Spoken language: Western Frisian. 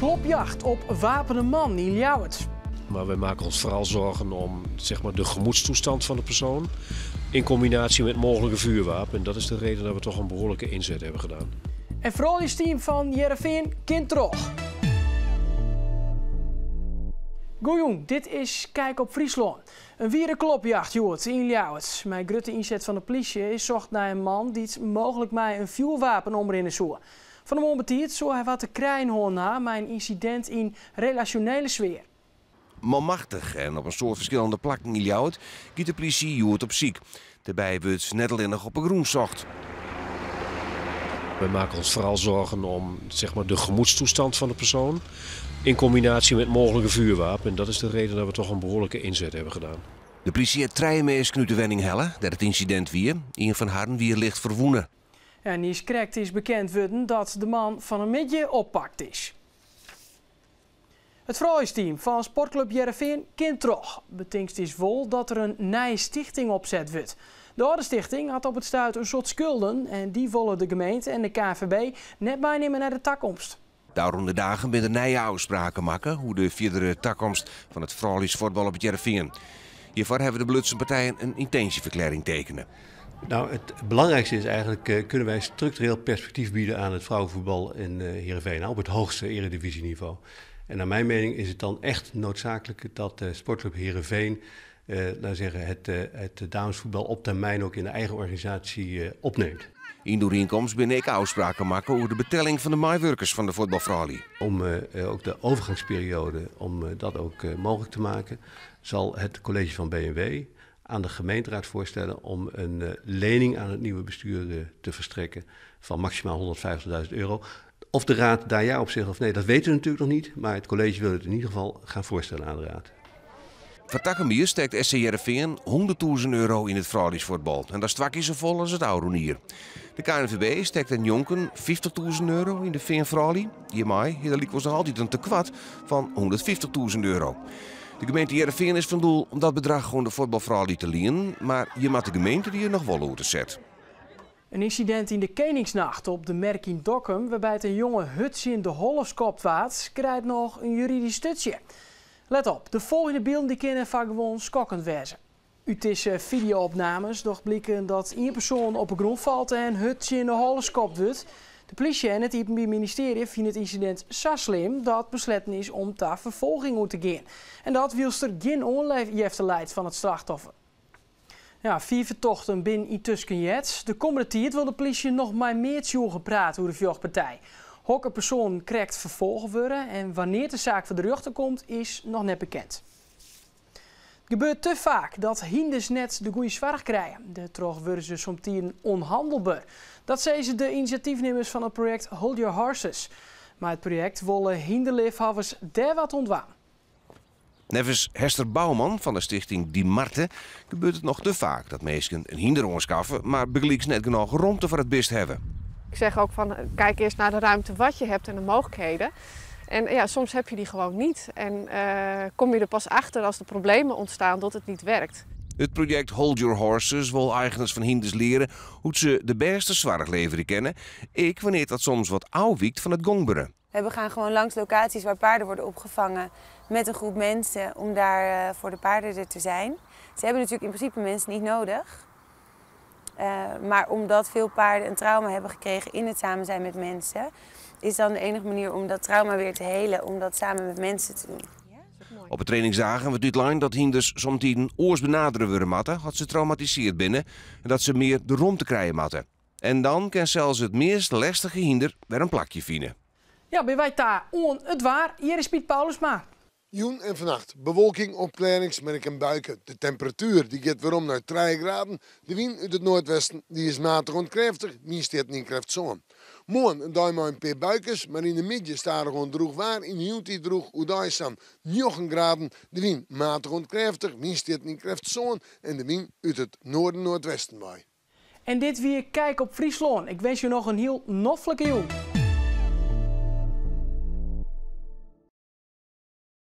Klopjacht op wapene man yn Ljouwert. Maar wij maken ons vooral zorgen om, zeg maar, de gemoedstoestand van de persoon in combinatie met mogelijke vuurwapen. En dat is de reden dat we toch een behoorlijke inzet hebben gedaan. En frouljusteam fan Hearrenfean kin troch. Goejûn, dit is Kijk op Fryslân. In wiere klopjacht hjoed yn Ljouwert. Mei grutte ynset fan de plysje is socht nei in man dy't mooglik mei in fjoerwapen omrinne soe. Fan 'e moarn betiid soe hy wat te krijen hân ha mei in ynsidint yn relasjonele sfear. Manmachtich en op in soad ferskillende plakken yn Ljouwert giet de plysje hjoed op syk. Dêrby wurdt net allinnich op 'e grûn socht. Wij maken ons vooral zorgen om, zeg maar, de gemoedstoestand van de persoon in combinatie met mogelijke vuurwapen. En dat is de reden dat we toch een behoorlijke inzet hebben gedaan. De plysje hat trije minsken út de wenning helle dêr't it ynsidint wie. Ien fan harren wie licht ferwûne. En niiskrekt is bekend wurden dat de man fan 'e middei oppakt is. It frouljusteam fan Sportklup Hearrenfean kin troch. Betingst is wol dat der in nije stichting opset wurdt. De âlde stichting hat op it stuit in soad skulden en dy wolle de gemeente en de KNVB net meinimme nei de takomst. De ôfrûne dagen binne der nije ôfspraken makke oer de fierdere takomst fan it frouljusfuotbal op It Hearrenfean. Hjirfoar hawwe de belutsen partijen in yntinsjeferklearring tekene. Nou, het belangrijkste is eigenlijk, kunnen wij structureel perspectief bieden aan het vrouwenvoetbal in Heerenveen op het hoogste eredivisieniveau. En naar mijn mening is het dan echt noodzakelijk dat de Sportclub Heerenveen, laten zeggen, het damesvoetbal op termijn ook in de eigen organisatie opneemt. Yn de oerienkomst binne ek ôfspraken makke oer de betelling fan de meiwurkers fan de fuotbalfroulju. Om ook de overgangsperiode, om dat ook mogelijk te maken, zal het college van B&W aan de gemeenteraad voorstellen om een lening aan het nieuwe bestuur te verstrekken van maximaal €150.000. Of de raad daar ja op zegt of nee, dat weten we natuurlijk nog niet, maar het college wil het in ieder geval gaan voorstellen aan de raad. Foar takom jier stekt SC Hearrenfean €100.000 yn it frouljusfuotbal. En dat is twa kear safolle as it ôfrûne jier. De KNVB stekt dêrnjonken €50.000 yn de Feanfroulju. Hjirmei is der lykwols noch altyd in tekoart fan €150.000. De gemeente Hearrenfean is fan doel om dat bedrach oan de fuotbalfroulju te lienen, mar hjir moat de gemeenterie noch wol oer te set. In ynsidint yn de Keningsnacht op de Merk yn Dokkum, wêrby't in jonge hurd tsjin de holle skopt waard, krijt noch in juridysk sturtsje. Let op, de folgjende bylden dy kinne foar gewoan skokkend wêze. Ut dizze fideo-opnames docht bliken dat ien persoan op 'e grûn falt en hurd tsjin de holle skopt wurdt. De plysje en it Iepenbier Ministearje fine it ynsidint sa slim dat besletten is om ta ferfolging oer te gean. En dat wylst der gjin oanjefte leit fan it slachtoffer. Ja, fiif fertochten binne yntusken heard. De kommende tiid wol de plysje noch mei mear tsjûgen prate oer de fjochtpartij. Hokker persoanen krekt ferfolge wurde en wannear't de saak foar de rjochter komt, is noch net bekend. It gebeurt te faak dat hynders net de goede soarch krije. Dêrtroch wurde se somtiden ûnhannelber. Dat sizze de inisjatyfnimmers fan it projekt Hold Your Horses. Mei it projekt wolle hynderleafhawwers dêr wat oan dwaan. Neffens Hester Bouwman fan de stichting Dimarte gebeurt it noch te faak dat minsken in hynder oanskaffe, mar bygelyks net genôch romte foar it bist hawwe. Ik zeg ook van kijk eerst naar de ruimte wat je hebt en de mogelijkheden. En ja, soms heb je die gewoon niet. En kom je er pas achter als de problemen ontstaan dat het niet werkt. It projekt Hold Your Horses wol eigeners fan hynders leare hoe't se de bêste soarch leverje kinne, ek wannear't dat soms wat ôfwykt fan it gongbere. We gaan gewoon langs locaties waar paarden worden opgevangen met een groep mensen om daar voor de paarden er te zijn. Ze hebben natuurlijk in principe mensen niet nodig. Maar omdat veel paarden een trauma hebben gekregen in het samen zijn met mensen, is dan de enige manier om dat trauma weer te helen, om dat samen met mensen te doen. Op de trainingsdagen wurdt útlein dat hynders somtiden oars benadere wurde moatte as se traumatisearre binne en dat se mear de romte krije moatte. En dan kin sels it meast lestige hynder wer in plakje fine. Ja, binne wy ta oan it waar. Hjir is Piet Paulusma. Jûn en fannacht bewolking, opklearrings mar ek in buike. De temperatuer dy giet werom nei 3 graden. De wyn út it noardwesten dy is matich oant krêftich, wynstjitten yn krêft sân. Moarn in dei mei in pear buikes, mar yn de middei stadichoan drûch waar. Yn de jûntiid drûch, oerdei sa'n 9 graden. De wyn matich oant krêftich, wynstjitten yn krêft sân en de wyn út it noarden-noardwesten wei. En dit wie Kijk op Fryslân. Ik winskje jo noch in hiel noflike jûn.